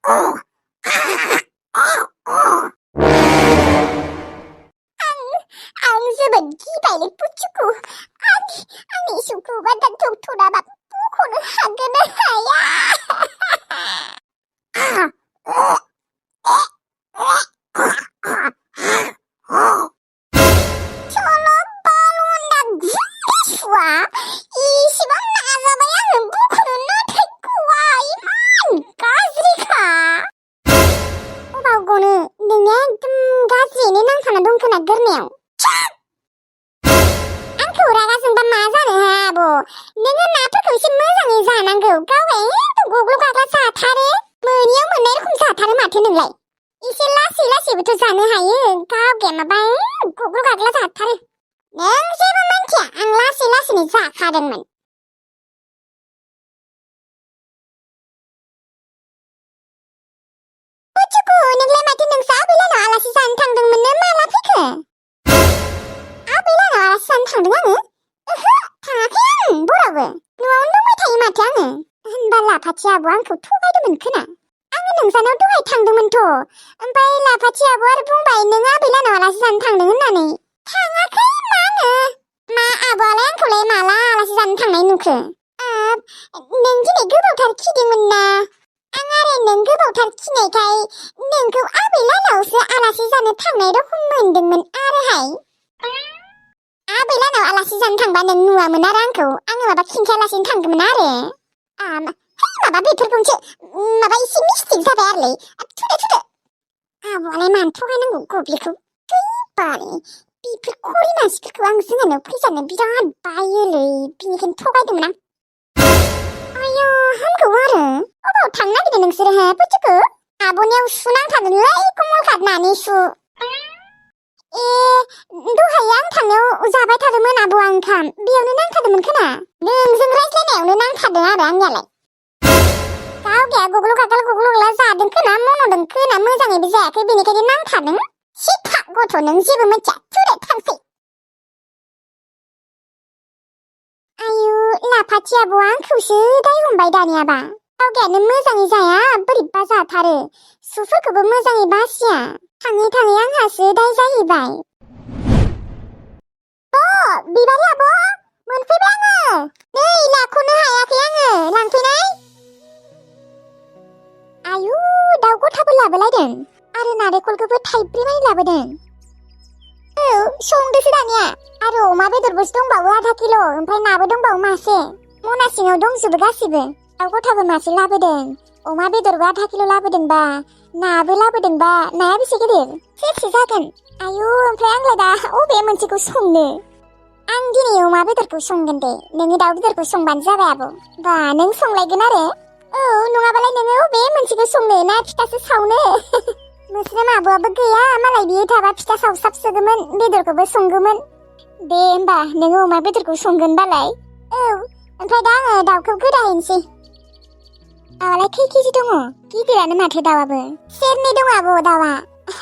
आं जोबोद गिबायलै पुचुकु। आंनि इसुखौबा दा डक्टराबा बख'नो हागोन ना हाया? सल' बालन्दा गुसुआ इसेबां नाजाबाय आङो बख'नो, नाथाय गवा इमान गाज्रिखा। अबाव गनो? नोंनिया एकदम गाज्रियैनो नांथाना दं खोना गोरनायाव। आंखौ रागा जोंबा मा जानो हा आब'? नोङो नाफोरखौ एसे मोजाङै जानांगौ। गावहाय एकदम गग्ल' गाग्ला जाथारो। मोनियाव मोननाय रखम जाथारो माथो नोंलाय। एसे लासै लासैबोथ' जानो हायो। गावगे माबा गग्ल' गाग्ला जाथारो। नों जेबो मिन्थिया, आं लासै लासैनो जाखादोंमोन। पुचुकु, नोंलाय माथो नोंसा आबैलानाव आलासि जानो थांदोंमोननो, माला फैखो? आबैलानाव आलासि जानो थांदों आङो? ओहो, थाङाखै आं बरावबो। न'आवनो दंबाय थायो माथो आङो। होनबा लाफाथि आब'आ आंखौ थगायदोंमोन खोना? आङो नोंसानाव दहाय थांदोंमोनथ'। ओमफ्राय लाफाथि आब'आ आरो बुंबाय नों आबैलानाव आलासि जानो थांदों होननानै। थाङाखै मानो? मा आब'आलाय आंखौलाय माला आलासि जानो थांनाय नुखो? नों दिनै गोबावथार खिदोंमोन ना? आं आरो नों गोबावथार खिनायखाय नोंखौ आबैलानावसो आलासि जानो थांनाय रखम मोनदोंमोन आरोहाय। आबैलानाव आलासि जानो थांबा नों नुवामोन आरो आङो माबा खिन्थायालासिनो थांदोंमोन आरो। माबा बेफोरखौसो माबा एसे मिस्टेक जाबाय आरोलै। थुदो। आब'आलाय मानो थगायनांगौ गब्लिखौ? बारे बेफोर खरि मानसिफोरखौ आं जोंहानाव फैजानो बिराद बायोलै, बिनिखायनो थगायदोंमोन आं। आया हामगौ आरो। अबाव थांनो नागिरदों नोंसोरो हा पुचुकु? आब'नियाव सु नांथारदोंलै, कमल काट नानि सु। दहाय आं थांनायाव जाबाय थादोंमोन आब'आ ओंखाम, बेयावनो नांथारदोंमोन खोना? नोंजों रायज्लायनायावनो नांथारदों आरो आंनियालाय। गावगाया गग्ल' गाग्ला जादों खोना, मन'दों खोना, मोजाङैबो जायाखै, बेनिखायनो नांथारदों। सिथा गथ' नों जेबो मिथिया, थुदो थांसै। आयु लाफाथि आब'आ आंखौसो दाय हमबाय दानियाबा। गावगायानो मोजाङै जाया, बोरैबा जाथारो। सुफोरखौबो मोजाङै बासिया। थाङै आंहासो दाय जाहैबाय। बिबारि आब', मोनफैबाय आङो। नै लाख'नो हायाखै आङो, लांफैनाय। आयु दाउ गथाबो लाबोलायदों, आरो नारेंखलखौबो थाइब्रै मानि लाबोदों। औ संदोसो दानिया। आरो अमा बेदरबोसो दंबावो आधा किल', ओमफ्राय नाबो दंबावो मासे। मना सिङाव दंजोबो गासिबो। दाउ गथाबो मासे लाबोदों, अमा बेदरबो आधा किल' लाबोदोंबा, नाबो लाबोदोंबा। नाया बेसे गिदिर? सेरसे जागोन। आयु ओमफ्राय आंलाय दा अबे मोनसेखौ संनो? आं दिनै अमा बेदरखौ संगोन दे, नोङो दाउ बेदरखौ संबानो जाबाय आब'। बा नों संलायगोन आरो? औ नङाबालाय नोङो अबे मोनसेखौ संनो, ना फिथासो सावनो? मोस्रोम आब'आबो गैया मालाय, बियो थाबा फिथा सावसाबसोगौमोन, बेदरखौबो संगौमोन। दे होमबा नोङो अमा बेदरखौ संगोनबालाय। औ ओमफ्राय दा आङो दाउखौ गोदाहैनोसै। दाउआलाय खै केजि दङ? गिदिरानो माथो दाउआबो। सेरनै दं आब' दाउआ।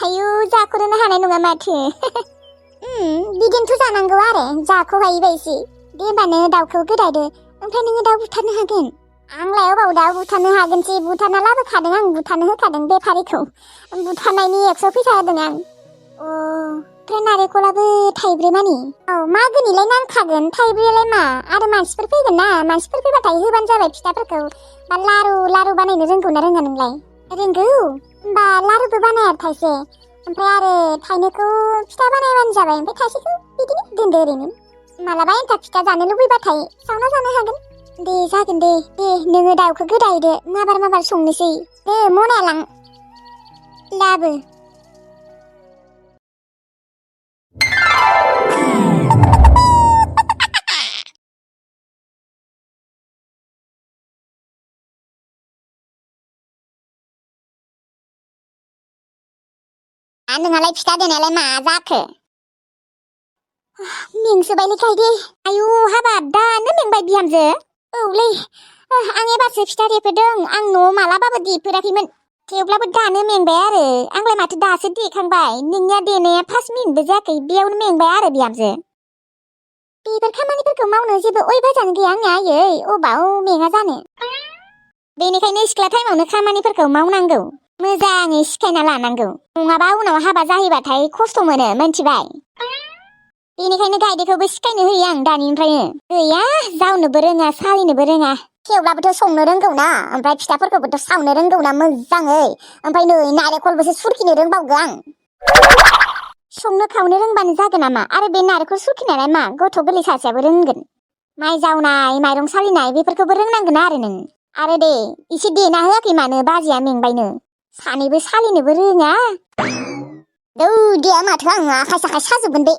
आयु जाख'नोनो हानाय नङा माथो। बिदिनोथ' जानांगौ आरो, जाख'हायि बायदि। दे होमबा नोङो दाउखौ गोदादो, ओमफ्राय नोङो दाउ बुथारनो हागोन। आंलाय अबाव दाउ बुथारनो हागोनसै, बुथारना लाबोखादों आं, बुथारनो होखादों बेफारिखौ। बुथारनायनि 100 फैसा होदों आं। ओमफ्राय नारेंखलाबो थाइब्रै मानि। औ मागोनिलाय नांखागोन, थाइब्रैयालाय मा? आरो मानसिफोर फैगोन ना, मानसिफोर फैबाथाय होबानो जाबाय फिथाफोरखौ। बा लारु बानायनो रोंगौ ना रोङा नोंलाय? रोंगौ? होमबा लारुबो बानाय आरो थाइसे। ओमफ्राय आरो थाइनैखौ फिथा बानायबानो जाबाय, ओमफ्राय थाइसेखौ बिदिनो दोनदो ओरैनो। मालाबा एन्थाब फिथा जानो लुबैबाथाय सावना जानो हागोन। दे जागोन दे नोङो दाउखौ गोदाहैदो, माबार संनोसै। दे मना लां, लाबो। नोंहालाय फिथा देनायालाय मा जाखो? मेंसोबायलै खायदे। आयु हाबाब दानो मेंबाय बिहामजो। औलै आं एबारसो फिथा देफेरदों, आं न'आव मालाबाबो देफेराखैमोन। थेवब्लाबो दानो मेंबाय आरो, आंलाय माथो दासो देखांबाय। नोंनिया देनाया 5 मिनिटबो जायाखै, बेयावनो मेंबाय आरो बिहामजो। बेफोर खामानिफोरखौ मावनो जेबो अयभासानो गैया आंनिया आयै, अबाव मेङा जानो। बेनिखायनो सिख्ला टाइमावनो खामानिफोरखौ मावनांगौ मोजाङै सिखायना लानांगौ नङाबा उनाव हाबा जाहैबाथाय खस्थ' मोनो मोनथिबाय बेनिखायनो गायदेखौबो सिखायनो होयो आं दानिफ्रायनो गैया जावनोबो रोङा सालिनोबो रोङा थेवब्लाबोथ' संनो रोंगौ ना ओमफ्राय फिथाफोरखौबोथ' सावनो रोंगौ ना मोजाङै ओमफ्राय नै नारेंखलबोसो सुरखिनो रोंबावगौ आं संनो खावनो रोंबानो जागोन नामा आरो बे नारेंखल सुरखिनायालाय मा गथ' गोरलै सासेयाबो रोंगोन माइ जावनाय माइरं सालिनाय बेफोरखौबो रोंनांगोन आरो नों आरो दे एसे देना होआखै मानो बाजैया मेंबायनो सानैबो सालिनोबो रोङा दौदिया माथो आं आखाइ साखाइ साजोबगोन बे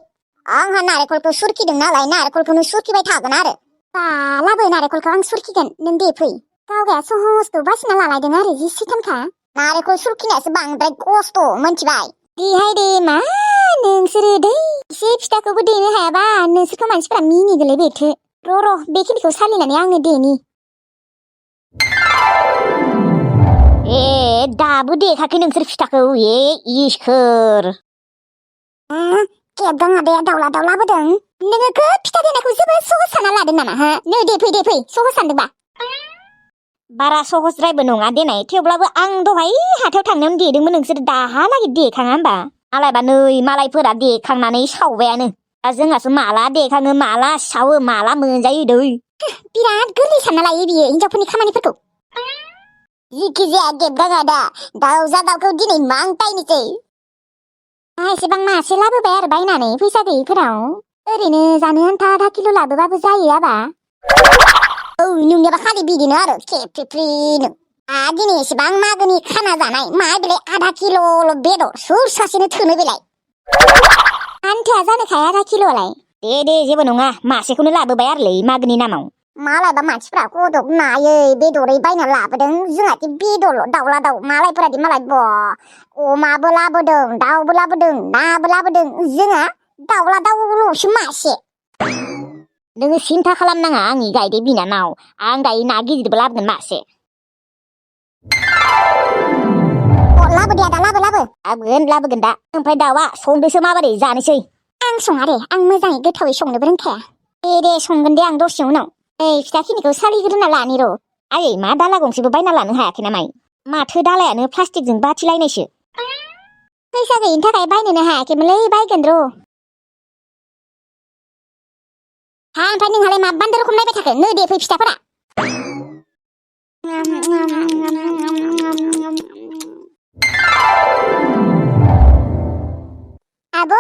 आंहा नारेंखलखौ सुरखिदों नालाय नारेंखलखौनो सुरखिबाय थागोन आरो बालाबो नारेंखलखौ आं सुरखिगोन नों दे फै गावगाया सहसखौ बासिना लालायदों आरो जि सिथानखा नारेंखल सुरखिनायासो बांद्राय खस्थ' मोनथिबाय देहाय दे मा नोंसोरो दै एसे फिथाखौबो देनो हायाबा नोंसोरखौ मानसिफोरा मिनिगोनलै बेथो र' बेखिनिखौ सालिनानै आङो देनि दाबो देखाखै नोंसोर फिथाखौ इसोर केबगां आदाया दाउला लाबोदों नोङो फिथा देनायखौ जोबोद सहस सानना लादों नामा हो नै दे फै सहस सानदोंबा बारा सहसद्रायबो नङा देनाय थेवब्लाबो आं दहाय हाथायाव थांनायावनो देदोंमोन नोंसोर दाहालागै देखाङा होमबा मालायबा नै मालायफोरा देखांनानै सावबायानो दा जोंहासो माला देखाङो माला सावो माला मोनजायो दै बिराद गोरलै सानना लायो बियो हिनजावफोरनि खामानिफोरखौ जिखि जाया गेबगां आदा दाउजा दाउखौ दिनै मांटायनोसै एसेबां मासे लाबोबाय आरो बायनानै फैसा गैयिफोराव ओरैनो जानो आन्था आधा किल' लाबोबाबो जायो आबा नोंनियाबा खालि बिदिनो आरो खेफ्रिफ्रिनो दिनै एसेबां मागोनि खाना जानाय मा बेलाय आधा किल'ल' बेदर सोर सासेनो थोनो बेलाय आन्थाया जानोखाया आधा किल'लाय दे जेबो नङा मासेखौनो लाबोबाय आरोलै मागोनि नामाव मालायबा मानसिफ्रा खदब नायै बेदरै बायना लाबोदों जोंहादि बेदरल' दाउला दाउ मालायफोरादि मालाय अमाबो लाबोदों दाउबो लाबोदों नाबो लाबोदों जोंहा दाउला दाउल'सो मासे नोङो सिन्था खालामनाङा आंनि गायदे बिनानाव आं दायो ना गिदिरबो लाबोगोन मासे लाबो दे आदा लाबोगोन दा ओमफ्राय दाउआ संदोसो माबोरै जानोसै आं सङा दे आं मोजाङै गोथावै संनोबो रोंखाया दे संगोन दे आं दसे उनाव फिथाखिनिखौ सालिग्रोना लानि र' आयै मा दाला गंसेबो बायना लानो हायाखै ना माइ माथो दालायानो प्लास्टिकजों बाथिलायनायसो फैसा गैयिनि थाखाय बायनोनो हायाखैमोनलै बायगोन र' ओमफ्राय नोंहालाय मा बान्दो रखम नायबाय थाखो नै दे फै फिथाफोरा आब'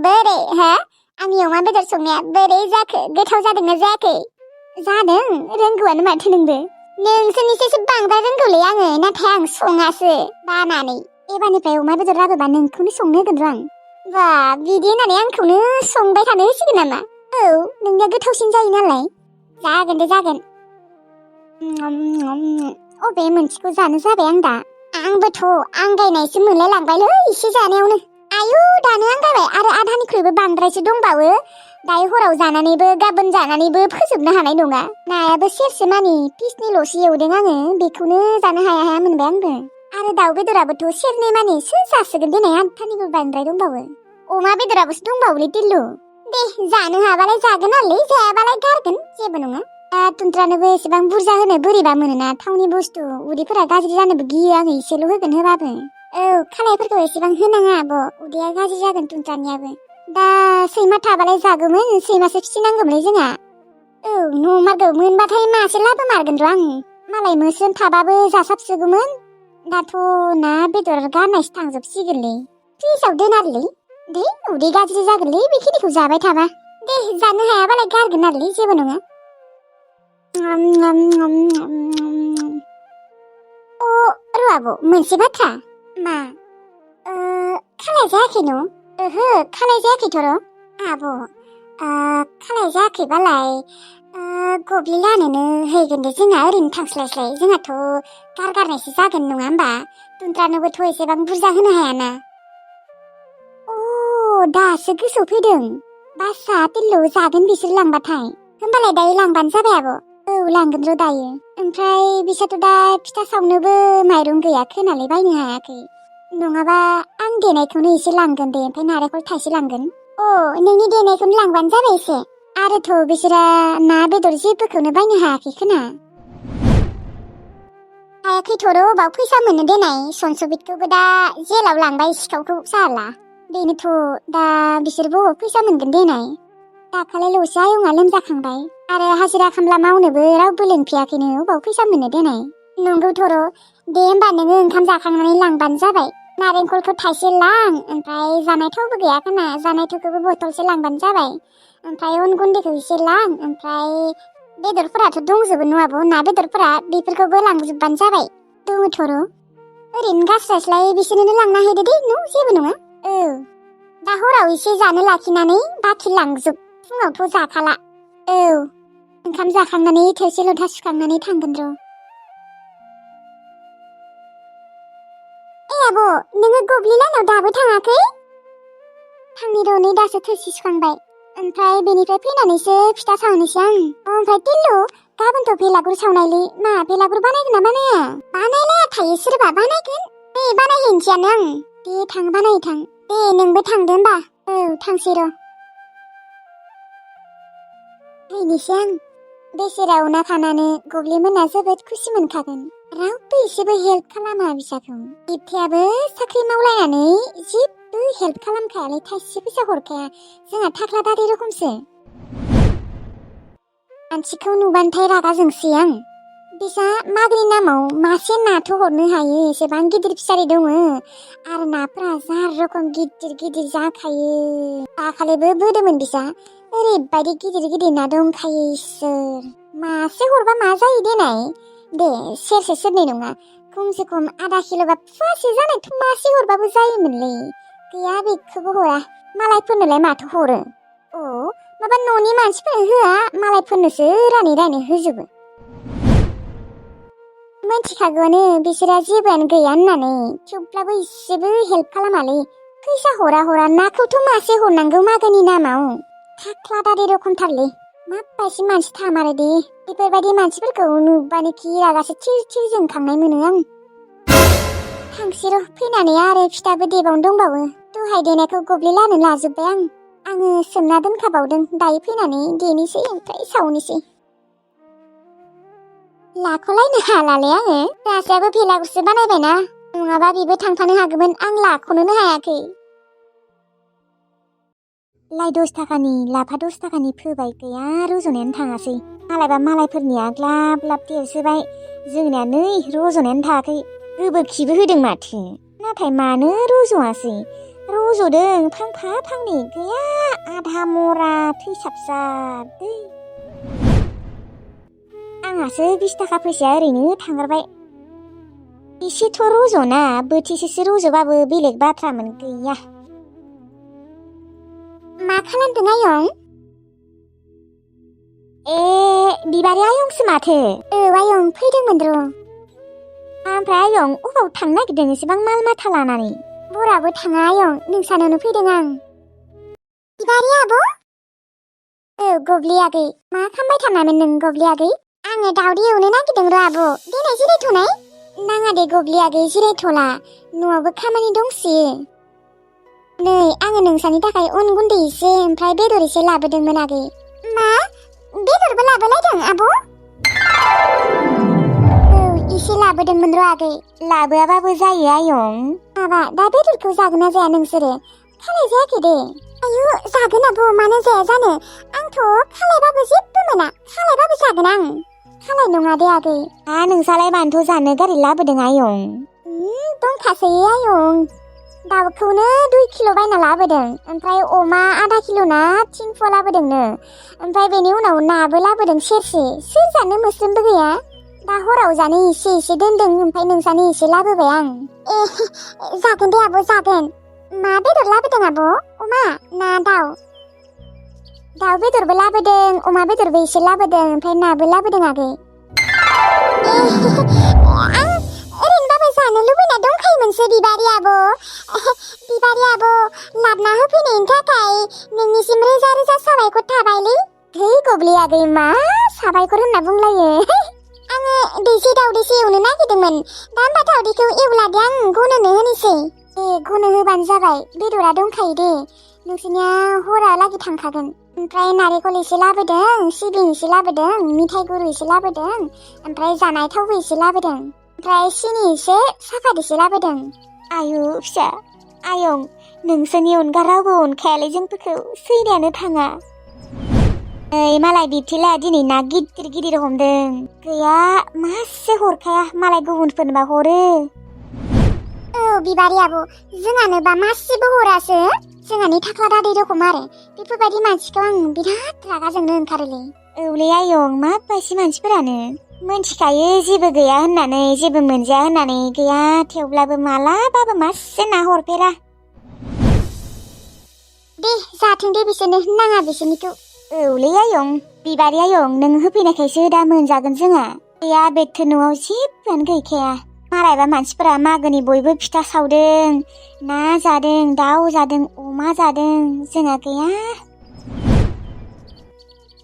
बोरै हा आंनि अमा बेदर संनाया बोरै जाखो गोथाव जादोंना जायाखै जादों रोंगौआनो माथो नोंबो नोंसोरनिसो बांद्राय रोंगौलै आङो नाथाय आं सङासो बानानै एबारनिफ्राय अमा बेदर लाबोबा नोंखौनो संनो होगोन र' आं बा बिदि होननानै आंखौनो संबाय थानो होसिगोन नामा नोंनिया गोथावसिन जायो नालाय जागोन दे जागोन अबे मोनसेखौ जानो जाबाय आं दा आंबोथ' आंगायनायसो मोनलाय लांबायलै एसे जानायावनो आयु दानो आंगायबाय आरो आधानिख्रुइबो बांद्रायसो दंबावो दायो हराव जानानैबो गाबोन जानानैबो फोजोबनो हानाय नङा नायाबो सेरसे मानि पिसनिल'सो एवदों आङो बेखौनो जानो हाया मोनबाय आंबो आरो दाउ बेदराबोथ' सेरनै मानिसो जासिगोन देनाय आधानिबो बांद्राय दंबावो अमा बेदराबोसो दंबावोलै टिल्लु दे जानो हाबालाय जागोन आरोलै जायाबालाय गारगोन जेबो नङा तुन्त्रानोबो एसेबां बुरजा होनो बोरैबा मोनोना थावनि बुस्थु उदैफोरा गाज्रि जानोबो गियो आङो एसेल' होगोन होबाबो खालायफोरखौ एसेबां होनाङा आब' उदैया गाज्रि जागोन तुन्त्रानियाबो दा सैमा थाबालाय जागौमोन सैमासो फिसिनांगौमोनलै जोंहा नमारगौ मोनबाथाय मासे लाबोमारगोन र' आं मालाय मोस्रोम थाबाबो जासाबसोगौमोन दाथ' ना बेदर गारनायसो थांजोबसिगोनलै फ्रिजाव दोनारलै दे उदै गाज्रि जागोनलै बेखिनिखौ जाबाय थाबा दे जानो हायाबालाय गारगोन आरोलै जेबो नङा र' आब' मोनसे बाथ्रा मा खालाय जायाखै न' ओहो खालाय जायाखैथ' र' आब' खालाय जायाखैबालाय गब्लि लानोनो हैगोन दे जोंहा ओरैनो थांस्लायस्लाय जोंहाथ' गारगारनायसो जागोन नङा होमबा तुन्त्रानोबोथ' एसेबां बुरजा होनो हायाना दासो गोसोआव फैदों बासा टिल्लु जागोन बिसोर लांबाथाय होमबालाय दायो लांबानो जाबाय आब' लांगोन र' दायो ओमफ्राय बिसोरथ' दा फिथा सावनोबो माइरं गैया खोनालै बायनो हायाखै नङाबा आं देनायखौनो एसे लांगोन दे ओमफ्राय नारेंखल थाइसे लांगोन नोंनि देनायखौनो लांबानो जाबाय एसे आरोथ' बिसोरा ना बेदर जेबोखौनो बायनो हायाखै खोना हायाखैथ'र' बाव फैसा मोनो देनाय सनसबितखौबो दा जेलाव लांबाय सिखावखौ साला बेनोथ' दा बिसोर बबाव फैसा मोनगोन देनाय दाखालिल'सो आयंआ लोमजाखांबाय आरो हाजिरा खामला मावनोबो रावबो लिंफैयाखैनो अबाव फैसा मोनो देनाय नंगौथ'र' दे होमबा नोङो ओंखाम जाखांनानै लांबानो जाबाय नारेंखलखौ थाइसे लां ओमफ्राय जानाय थावबो गैया खोमा जानाय थावखौबो बथलसे लांबानो जाबाय ओमफ्राय अन गुन्दैखौ एसे लां ओमफ्राय बेदरफोराथ' दंजोबो न' आब' ना बेदरफोरा बेफोरखौबो लांजोबबानो जाबाय दङथ'र' ओरैनो गास्रायस्लाय बिसोरनो लांना हैदो दे न' जेबो नङा औ दा हराव एसे जानो लाखिनानै बाखि लांजोब फुङावथ' जाखाला औ ओंखाम जाखांनानै थोरसि लथा सुखांनानै थांगोन र' आब' नोङो गब्लिलानाव दाबो थाङाखै थांनि र' नै दासो थोरसि सुखांबाय ओमफ्राय बेनिफ्राय फैनानैसो फिथा सावनोसै आं ओमफ्राय टिल्लु गाबोनथ' भेलागुर सावनायलै मा भेलागुर बानायगोन ना बानाया बानायलाया थायो सोरबा बानायगोन दे बानायहैनोसैयानो आं दे थां बानाय थां दे नोंबो थांदो होमबा औ थांसै र' फैनोसै आं बेसेरा उना खानानै गब्लिमोना जोबोद खुसि मोनखागोन रावबो एसेबो हेल्प खालामा बिसाखौ इबथायाबो साख्रि मावलायनानै जेबो हेल्प खालामखायालै थाइसे फैसा हरखाया जोंहा थाख्ला दारि रखमसो मानसिखौ नुबानोथाय रागा जोंसै आं बिसा मागोनि नामाव मासे नाथ' हरनो हायो एसेबां गिदिर फिसारि दङ आरो नाफोरा जार रखम गिदिर गिदिर जाखायो दाखालिबो बोदोंमोन बिसा ओरैबायदि गिदिर गिदिर ना दंखायो इसोर मासे हरबा मा जायो देनाय दे सेरसे सेरनै नङा खमसे खम आधा किल'बा फुवासे जानायथ' मासे हरबाबो जायोमोनलै गैया बेखौबो हरा मालायफोरनोलाय माथो हरो अ माबा न'नि मानसिफोरनो होआ मालायफोरनोसो रानै रानै होजोबो मिथिखागौआनो बिसोरा जेबोआनो गैया होननानै थेवब्लाबो इसेबो हेल्प खालामालै फैसा हरा हरा नाखौथ' मासे हरनांगौ मागोनि नामाव थाख्ला दारि रखमथारलै माबायदि मानसि थामारो दे बेफोरबायदि मानसिफोरखौ नुबानो खि रागासो थिर थिर जोंखांनाय मोनो आं थांसै र' फैनानै आरो फिथाबो देबावनो दंबावो दहाय देनायखौ गब्लेलानो लाजोब्बाय आङो सोमना दोनखाबावदों दायो फैनानै देनोसै ओमफ्राय सावनोसै लाख'लायनो हालालै आङो राजायाबो भेलागुरसो बानायबायना नङाबा बेबो थांफानो हागौमोन आं लाख'नोनो हायाखै लाइ 10 थाखानि लाफा 10 थाखानि फोबाय गैया रज'नायानो थाङासै मालायबा मालायफोरनिया ग्लाब ग्लाब देरसोबाय जोंनिया नै रज'नायानो थायाखै गोबोरखिबो होदों माथो नाथाय मानो रज'आसै रज'दों फांफा फांनै गैया आधा मरा थैसाबसाब दै आंहासो 20 थाखा फैसाया ओरैनो थांगारबाय एसेथ' रज'ना बोथिसेसो रज'बाबो बेलेग बाथ्रामोन गैया मा खालामदों आयं बिबारि आयंसो माथो औ आयं फैदोंमोन र' ओमफ्राय आयं अबाव थांनो नागिरदों एसेबां माल माथा लानानै बराबो थाङा आयं नोंसानावनो फैदों आं बिबारि आब' औ गब्लि आगै मा खालामबाय थानायमोन नों गब्लि आगै आङो दावदै एवनो नागिरदों र' आब' देनाय जिरायथ'नाय नाङा दे गब्लि आगै जिरायथ'ला न'आवबो खामानि दंसोयो नै आङो नोंसानि थाखाय अन गुन्दै एसे ओमफ्राय बेदर एसे लाबोदोंमोन आगै मा बेदरबो लाबोलायदों आब' औ एसे लाबोदोंमोन र' आगै लाबोआबाबो जायो आयं माबा दा बेदरखौ जागोन ना जाया नोंसोरो खालाय जायाखै दे आयु जागोन आब' मानो जाया जानो आंथ' खालायबाबो जेबो मोना खालायबाबो जागोन आं खालाय नङा दे आगै नोंसालाय मानोथ' जानो गारि लाबोदों आयं दंखासै आयं दाउखौनो 2 किल' बायना लाबोदों ओमफ्राय अमा आधा किल' ना 3 फुवा लाबोदोंनो ओमफ्राय बेनि उनाव नाबो लाबोदों सेरसे सोर जानो मोस्रोमबो गैया दा हराव जानो एसे एसे दोनदों ओमफ्राय नोंसानो एसे लाबोबाय आं जागोन दे आब' जागोन मा बेदर लाबोदों आब' अमा ना दाउ बेदरबो लाबोदों अमा बेदरबो एसे लाबोदों ओमफ्राय नाबो लाबोदों आगै आं ओरैनोबाबो जानो लुबैना दंखायोमोनसो बिबारि आब' लाबना होफैनायनि थाखाय नोंनिसिम रोजा रोजा साबायखर थाबायलै है गब्लि आगै मा साबायखर होनना बुंलायो आङो दैसे दावदैसे एवनो नागिरदोंमोन दा होमबा दावदैखौ एवलादे आं गनोनो होनोसै दे गनो होबानो जाबाय बेदरा दंखायो दे नोंसोरनिया हरालागै थांखागोन ओमफ्राय नारेंखल एसे लाबोदों सिबिं एसे लाबोदों मिथाइ गुरु एसे लाबोदों ओमफ्राय जानाय थावबो एसे लाबोदों ओमफ्राय सिनि एसे साफात एसे लाबोदों। आयु फिसा आयं नोंसोरनि अनगा रावबो अनखायालै जोंफोरखौ सैनायानो थाङा। नै मालाय बिबथैला दिनै ना गिदिर गिदिर हमदों। गैया मासे हरखाया मालाय गुबुनफोरनोबा हरो। औ बिबारि आब' जोंहानोबा मासेबो हरासो। जोंहानि थाख्ला दादै रखम आरो बेफोरबायदि मानसिखौ आं बिराद रागा जोंनो ओंखारोलै। औलै आयं माबायदि मानसिफोरानो मोनथिखायो जेबो गैया होननानै जेबो मोनजाया होननानै गैया थेवब्लाबो मालाबाबो मासे ना हरफेरा। दे जाथों दे बिसोरनो नाङा बिसोरनिखौ। औलै आयं बिबारि आयं नों होफैनायखायसो दा मोनजागोन जोंहा। गैया बेथो न'आव जेबोआनो गैखाया। मालायबा मानसिफोरा मागोनि बयबो फिथा सावदों, ना जादों, दाउ जादों, अमा जादों, जोंहा गैया।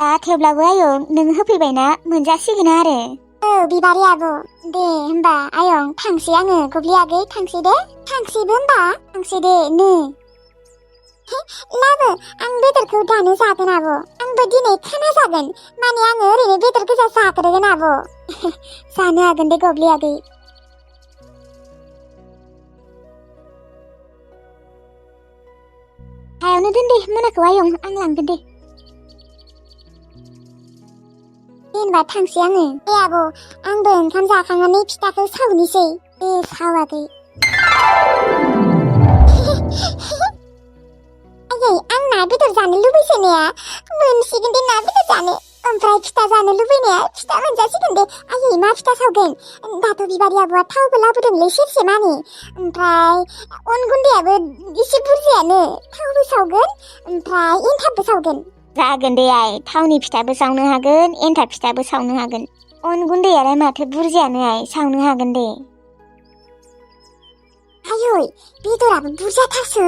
दा थेवब्लाबो आयं नों होफैबायना मोनजासिगोन आरो। औ बिबारि आब' दे होमबा आयं थांसै आङो गब्लि आगै थांसै दे। थांसैबो होमबा थांसै दे नो। लाबो आं बेदरखौ दानो जागोन आब'। आंबो दिनै खाना जागोन माने आङो ओरैनो बेदर गोजा जाग्रोगोन आब'। जानो हागोन दे गब्लि आगै। हायावनो दोन दे मोनाखौ आयं आं लांगोन दे। दे होनबा थांसै आङो। दे आब' आंबो ओंखाम जाखांनानै फिथाखौ सावनोसै। दे साव आगै। आयै आं ना बेदर जानो लुबैसोनाया मोनसिगोन दे ना बेदर जानो। ओमफ्राय फिथा जानो लुबैनाया फिथा मोनजासिगोन दे। आयै मा फिथा सावगोन? दाथ' बिबारि आब'आ थावबो लाबोदोंलै सेरसे मानि। ओमफ्राय अन गुन्दैयाबो एसे बुरजायानो। थावबो सावगोन ओमफ्राय एन्थाबबो सावगोन। जागोन दे आइ थावनि फिथाबो सावनो हागोन एन्थाब फिथाबो सावनो हागोन। अन गुन्दैयालाय माथो बुरजायानो आइ सावनो हागोन दे। आयै बेदराबो बुरजाथारसो।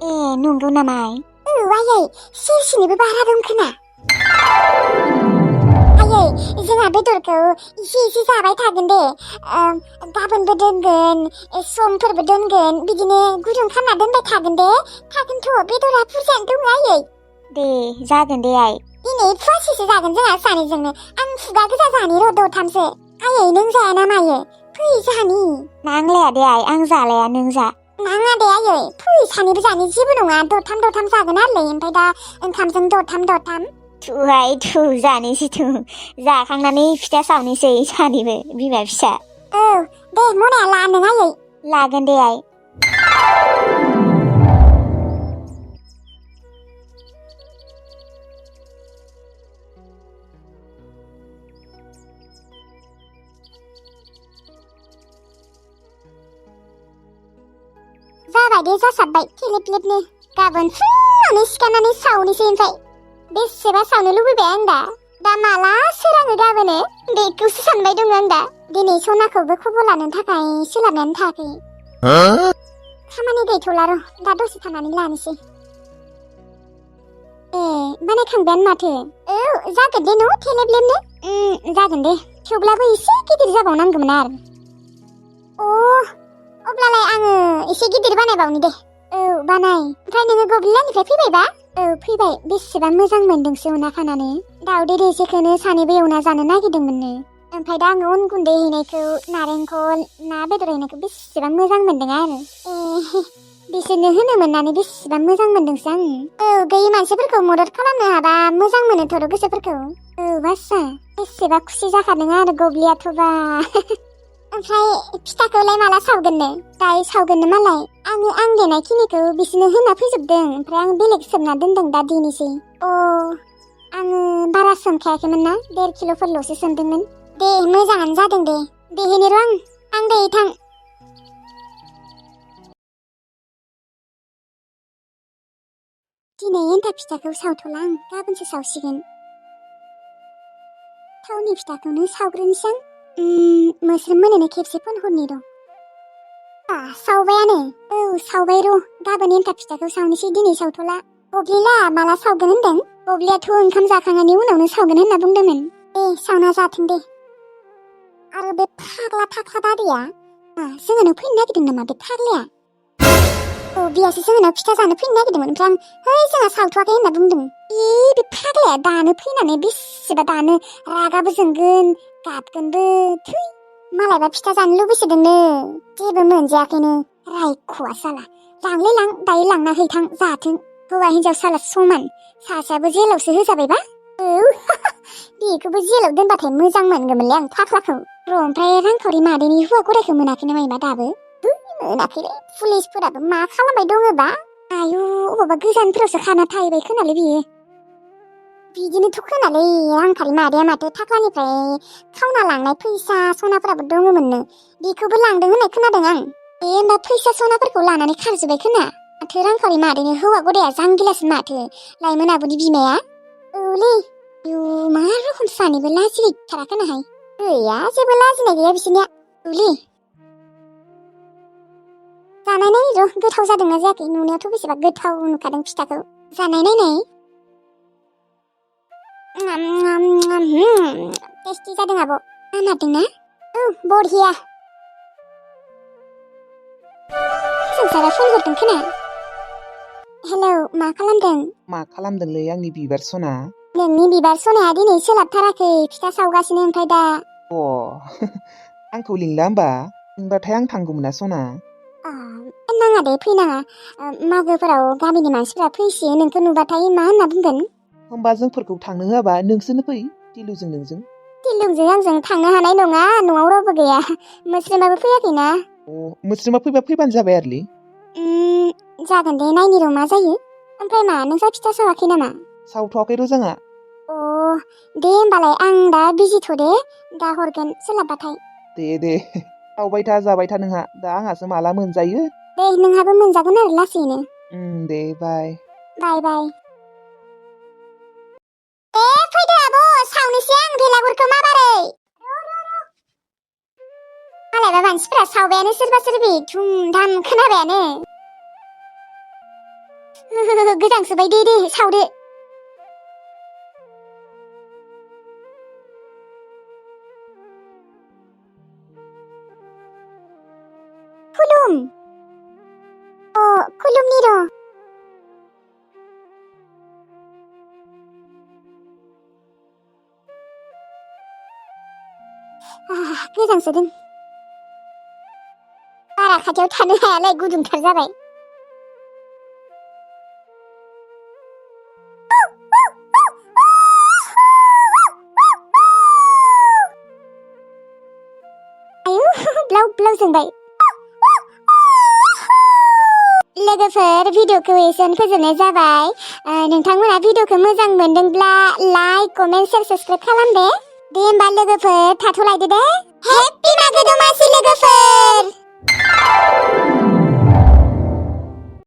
ए नंगौ नामा आइ? औ आयै सेरसेनिबो बारा दं खोमा। आयै जोंहा बेदरखौ एसे एसे जाबाय थागोन दे। गाबोनबो दोनगोन समफोरबो दोनगोन बिदिनो गुदुं खालामना दोनबाय थागोन दे। थागोनथ' बेदरा बुरजायानो दङ आयै। दे जागोन दे आइ। दिनै फुवासेसो जागोन जोंहा सानैजोंनो। आं खुगा गोजा जानि र' दरथामसो। आयै नों जाया ना मायो? फै जानि। नांलाया दे आइ आं जालाया नों जा। नाङा दे आयै फै सानैबो जानि जेबो नङा दरथाम दरथाम जागोन आरोलै ओमफ्राय दा ओंखामजों दरथाम दरथाम। थुहाय थु जानोसै थु जाखांनानै फिथा सावनोसै सानैबो बिमा फिसा। औ दे मनाया ला नों आयै। लागोन दे आइ। जाबाय दे जासाबबाय थेलेब लेबनो। गाबोन फुङावनो सिखारनानै सावनोसै ओमफ्राय। बेसेबा सावनो लुबैबाय आं दा माला सोराङो गाबोनो बेखौसो सानबाय दङ आं दा। दिनै सनाखौबो खबर लानो थाखाय सोलाबनानै थायाखै। खामानि गैथ'ला र' दा दसे थानानै लानोसै। ए बानायखांबायानो माथो। औ जागोन दे न' थेलेब लेबनो। जागोन दे थेवब्लाबो एसे गिदिर जाबावनांगौमोन आरो। अब्लालाय आङो एसे गिदिर बानायबावनि दे। औ बानाय। ओमफ्राय नोङो गब्लिलानिफ्राय फैबायबा? औ फैबाय। बेसेबा मोजां मोनदोंसो अनला खानानै। दाउदै दैसेखौनो सानैबो एवना जानो नागिरदोंमोननो। ओमफ्राय दा आङो अन गुन्दै हैनायखौ नारेंखल ना बेदर हैनायखौ बेसेबा मोजां मोनदों आरो। बिसोरनो होनो मोननानै बेसेबा मोजां मोनदोंसो आं। औ गैयि मानसिफोरखौ मदद खालामनो हाबा मोजां मोनोथ' गोसोफोरखौ। औ बासा बेसेबा खुसि जाखादों आरो गब्लियाथ'बा। ओमफ्राय फिथाखौलाय माला सावगोननो? दायो सावगोननो मालाय। आं देनाय खिनिखौ बिसोरनो होना फैजोबदों ओमफ्राय आं बेलेग सोमना दोनदों दा देनोसै। आङो बारा सोमखायाखैमोन ना 1.5 किल'फोरल'सो सोमदोंमोन। दे मोजाङानो जादों दे। देहैनो र' आं दे थां। दिनै एन्थाब फिथाखौ सावथ'ला आं गाबोनसो सावसिगोन। थावनि फिथाखौनो सावग्रोनोसै आं। मोस्रोम मोनोनो खेबसे फन हरनि र'। सावबायानो। औ सावबाय र'। गाबोन एन्थाब फिथाखौ सावनोसै दिनै सावथ'ला। बब्लिला माला सावगोन होनदों? बब्लियाथ' ओंखाम जाखांनायनि उनावनो सावगोन होनना बुंदोंमोन। दे सावना जाथों दे। आरो बे फाग्ला थाख्ला दादैया जोंहानाव फैनो नागिरदों नामा बे फाग्लाया? औ बियासो जोंहानाव फिथा जानो फैनो नागिरदोंमोन ओमफ्राय आं है जोंहा सावथ'वाखै होनना बुंदों। बे फाग्लाया दानो फैनानै बेसेबा दानो रागाबो जोंगोन गाबगोनबो थै। मालायबा फिथा जानो लुबैसोदोंनो जेबो मोनजायाखैनो रायख'वा साला लांलै लां दायो लांना हैथां जाथों हौवा हिनजाव साला समान सासेयाबो जेलावसो होजाबायबा औ बेखौबो जेलाव दोनबाथाय मोजां मोनगौमोनलै आं फाग्लाखौ र' ओमफ्राय रांखावरि मादैनि हौवा गरायखौ मोनाखै नामा एबा दाबो मोनाखैलै पुलिसफोराबो मा खालामबाय दङबा आयु अबावबा गोजानफोरावसो खाना थाहैबाय खोनालै बियो बिदिनोथ' खोनालै रांखावरि मादैया माथो थाख्लानिफ्राय खावना लांनाय फैसा सनाफोराबो दङमोननो बेखौबो लांदों होननाय खोनादों आं होमबा फैसा सनाफोरखौ लानानै खारजोब्बाय खोना माथो रांखावरि मादैनि हौवा गदाया जांगिलासो माथो लाइमोन आब'नि बिमाया औलै आयु मा रखम सानैबो लाजिगैथारा खोनाहाय गैया जेबो लाजिनाय गैया बिसोरनिया औलै जानाय नाय र' गोथाव जादोंना जायाखै नुनायावथ' बेसेबा गोथाव नुखादों फिथाखौ जानाय नायनाय टेस्टि जादों आब' हामारदोंना औ बरिया संसारा फन हरदों खोना हेलौ मा खालामदों मा खालामदोंलै आंनि बिबार सना नोंनि बिबार सनाया दिनै सोलाबथाराखै फिथा सावगासिनो ओमफ्राय दा अ आंखौ लिंला होमबा लिंबाथाय आं थांगौमोन ना सना नाङा दे फैनाङा मागोफोराव गामिनि मानसिफोरा फैसियो नोंखौ नुबाथाय मा होनना बुंगोन होमबा जोंफोरखौ थांनो होआबा नोंसोरनो फै टिलुजों नोंजों टिलुंजों आंजों थांनो हानाय नङा न'आव रावबो गैया मोस्रोमाबो फैयाखैना अ मोस्रोमा फैबानो जाबाय आरोलै जागोन दे नायनि र' मा जायो ओमफ्राय मा नोंसा फिथा सावाखै नामा सावथ'वाखै र' जोंहा अ दे होमबालाय आं दा बिजिथ' दे दा हरगोन सोलाबबाथाय दे सावबाय था जाबाय था नोंहा दा आंहासो माला मोनजायो दे नोंहाबो मोनजागोन आरो लासैनो दे बाय बाय फैदो आब' सावनोसै आं भेलागुरखौ माबारै मालायबा मानसिफोरा सावबायानो सोरबा सोरबि धुम-धाम खोनाबायानो गोजांसोबाय दे सावदो खुलुम खुलुमनि र' गोजांसोदों बारा खाथियाव थानो हायालाय गुदुंथार जाबाय ब्लाव ब्लाव जोंबाय लोगोफोर भिडिअखौ एसेयावनो फोजोबनाय जाबाय नोंथांमोना भिडिअखौ मोजां मोनदोंब्ला लाइक कमेन्ट शेयार साबस्क्राइब खालाम दे होमबा लोगोफोर थाथ'लायदो दे हेपि मागो दमासि लोगोफोर